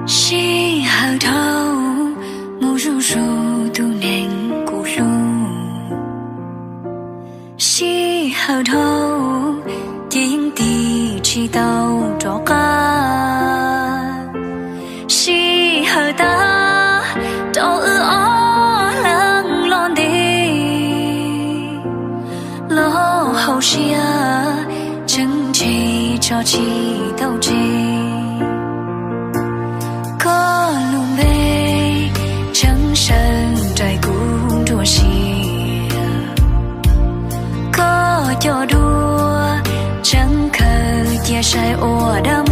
Sij hawm dhau, mus zuj zus tus neeg kuv hlub. Sij hawm dhau, ces yeej tig tsis tau rov qab. Sij hawm tag, rau wb ob leeg los ntev. Los hauv siab, tseem ntshe tso tsis tau tseg. Koj lub npe, tseem sawv nraim kuv nruab siab. Koj cov duab, tseem khaws cia saib ua dab